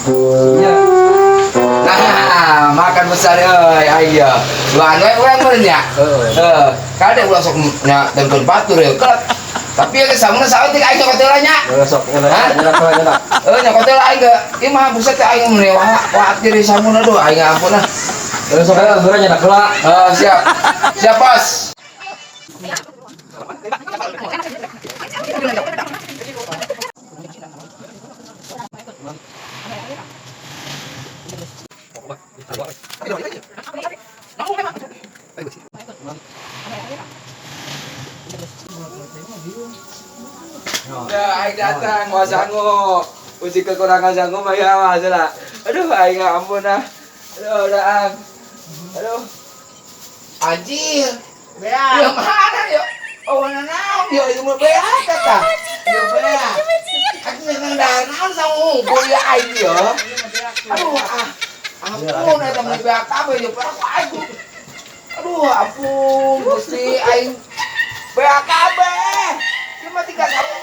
Ya. Nah, makan besar euy, ayo. Duaan we urang meureun nya. Heeh. Heeh. Kade ulah sok nya tempeun batur ya kelet. Tapi ya sanguna saeutik aing nyokot heula nya. Heeh, sok nyedak Hah? Nyedak heula, nyedak. Eh, nyokot heula aing ge. Ieu mah buset teh aing mun wah khawatir sanguna, aduh, aing ampun ah. Heeh, sok heula nyedak heula. Eh, siap. Siap, Bos. Ya, aing datang mau sangu. Uji kekurangan sangu mah ya masalah. Aduh, aing ampun ah. Aduh, udah ang. Aduh. Anjir. Beak. Ya mana ya? Oh, mana naon ya itu mah beak kata. Ya beak. Aku memang dah naon sangu unggul ya aing ya. Aduh, ah. Ampun, eta mah beak kabeh ya perak aing. Aduh, ampun, Gusti aing beak kabeh. Cuma tiga sangu.